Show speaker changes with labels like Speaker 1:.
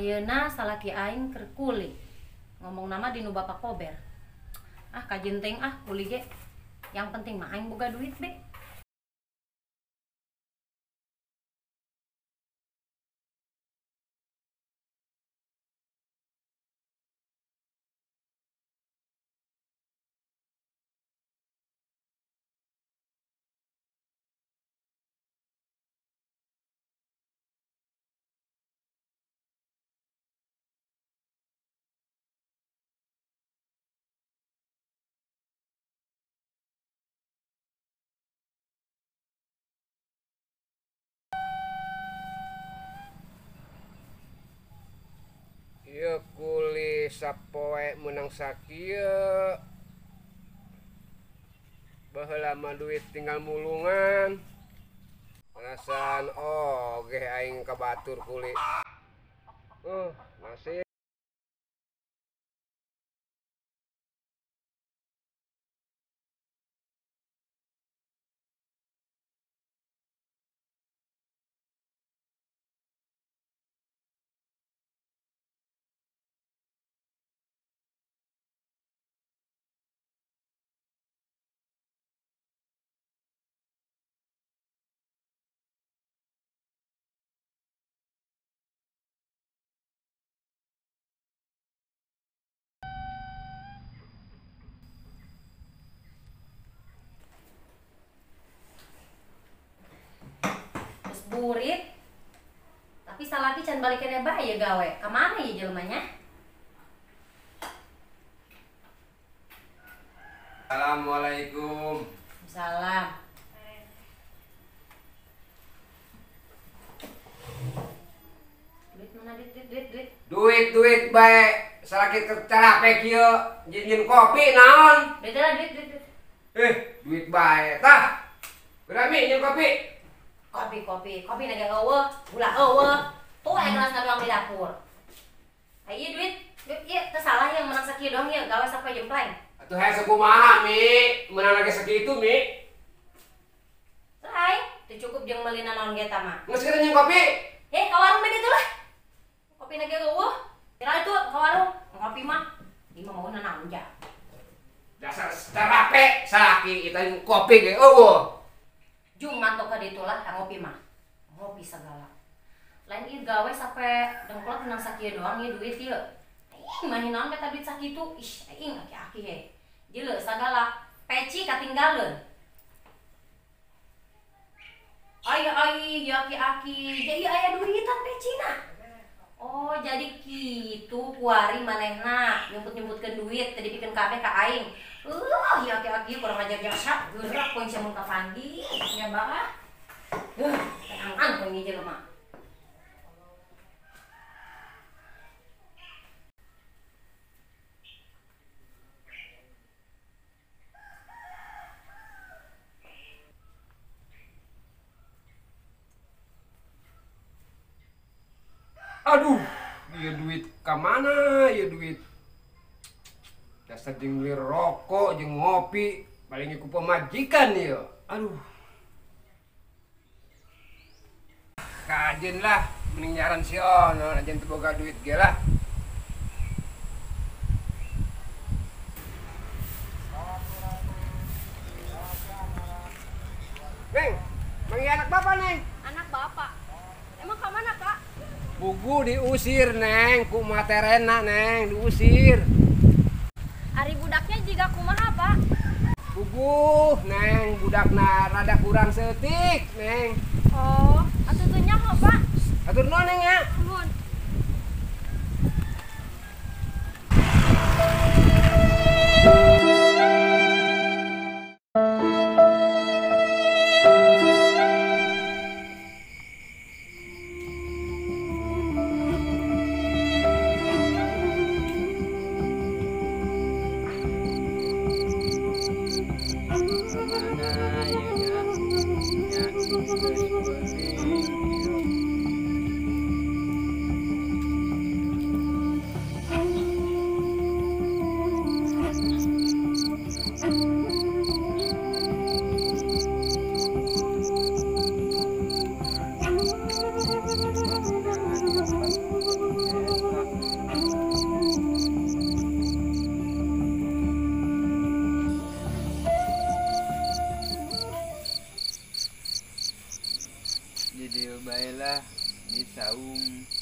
Speaker 1: Ayeuna salaki aing keur kuli. Ngomong nama di nu Bapak Kober. Ah kajenteng ah kuli ge. Yang penting mah aing boga duit be.
Speaker 2: Ieu kuli sapoe meunang sakieu. Baheula mah duit tinggal mulungan. Perasaan oge aing ka batur kuli. Nasib.
Speaker 1: Burit, tapi salaki can balik keneh bae ya gawe. Ka mana ya jelemanya?
Speaker 2: Assalamualaikum.
Speaker 1: Salam. Duit mana duit duit duit duit.
Speaker 2: Duit duit bae. Salaki keur kieu nyieun kopi naon?
Speaker 1: Duit lah duit duit duit.
Speaker 2: Duit bae tah. Berami nyieun kopi.
Speaker 1: Kopi, kopi, kopi naga eueuh, gula eueuh. Tuh aya gelas doang di dapur. Ayo duit, duit ieu teu salah yang menang sakieu doang ieu gawe sampai jempleng.
Speaker 2: Atuh hayang sakumaha Mi, meunang lagi sakitu Mi.
Speaker 1: Sae, teu cukup jeung meuli naon ge eta mah.
Speaker 2: Geus keur nyeun kopi.
Speaker 1: Ka warung bae ditu lah. Kopi naga eueuh. Kira itu ka warung, ngopi mah. Ieu mah mauna naon ja.
Speaker 2: Dasar terape salaki eta kopi ge eueuh.
Speaker 1: Jumat ka ditu lah ngopi mah. Ngopi segala. Lain ieu gawe sampai dengklot menang sakieu doang ieu duit ieu. Aing mah naon eta duit sakitu. Ih, aing aki-aki he. Jeuleuh sagala peci katinggaleun. Ai ai ya aki-aki. Jadi aya duitan pecina. Oh, jadi kitu kuari manehna nyumput-nyumputkeun duit teu dipikeun kabeh ka aing. Ya aki-aki kurang ajar jasa, gerak poin sia mun ka Fandi, nya bah. Tenangan poin ieu jelema.
Speaker 2: Aduh, ieu duit ka mana ieu duit? Dasar jeung beli rokok, jeung ngopi, paling ku pamajikan ieu. Aduh. Kajen lah, mending nyaran si ono, ajen teu boga duit ge lah. Neng, manggil anak bapak, Neng.
Speaker 3: Anak bapak? Emang ka mana, Kak?
Speaker 2: Bugu diusir, Neng, ku materena, Neng, diusir.
Speaker 3: Ari budaknya jiga kumaha, Pak?
Speaker 2: Buguh, Neng, budakna rada kurang setik, Neng.
Speaker 3: Oh, atuh teu nyaho, Pak.
Speaker 2: Atur nuhun, Neng ya.
Speaker 3: Nuhun.
Speaker 4: saung.